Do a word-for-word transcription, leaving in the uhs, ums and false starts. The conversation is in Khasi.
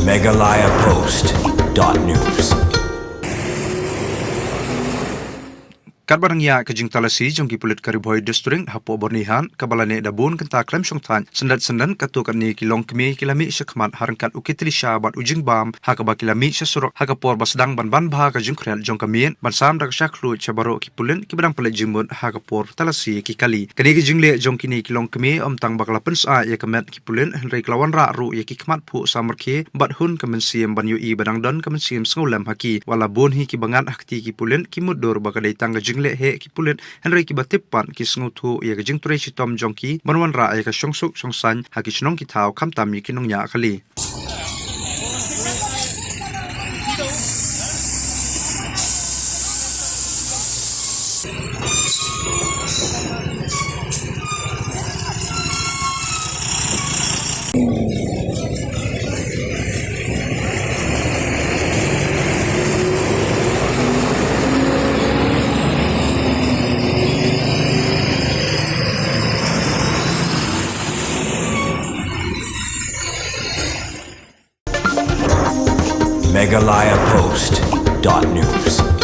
Meghalaya Post dot news. Katba dang ïa ka jingtalasi jong ki pulit ka Ri Bhoi District hapoh Byrnihat, kaba la neh da bun kynta khlem shong thait, syndet syndet katto katne ki longkmie ki la mih shakhmat ha ryngkat u Kitlisha bad u Jingbam, ha kaba ki la mih sha surok ha ka por ba sdang ban ban bha ka jingkhriat jong ka miet, ban sam da ka shah khluit sha baroh ki pulit kiba dang pynleit jingmut ha ka por talasi ïa ki kali. Kane ka jingleh jong kine ki longkmie ym tang ba ka la pynshai ïa ka met ki pulit, hynrei ka la wanrah ruh ïa ki khmat phuh samrkhie bad hun ka mynsiem ban ïohi ba dang don ka mynsiem sngewlem ha ki. Wat la bun hi kiba ngat ha kti ki pulit ki mutdur ba ka dei tang ka jingleh heh ki pulit, hynrei kiba tip pat ki sngewthuh ïa ka jingtrei shitom jong ki ban wanrah ïa ka shongsuk shongsaiñ ha ki shnong ki thaw, khamtam ïa ki nongñiah kali. Meghalaya Post dot news.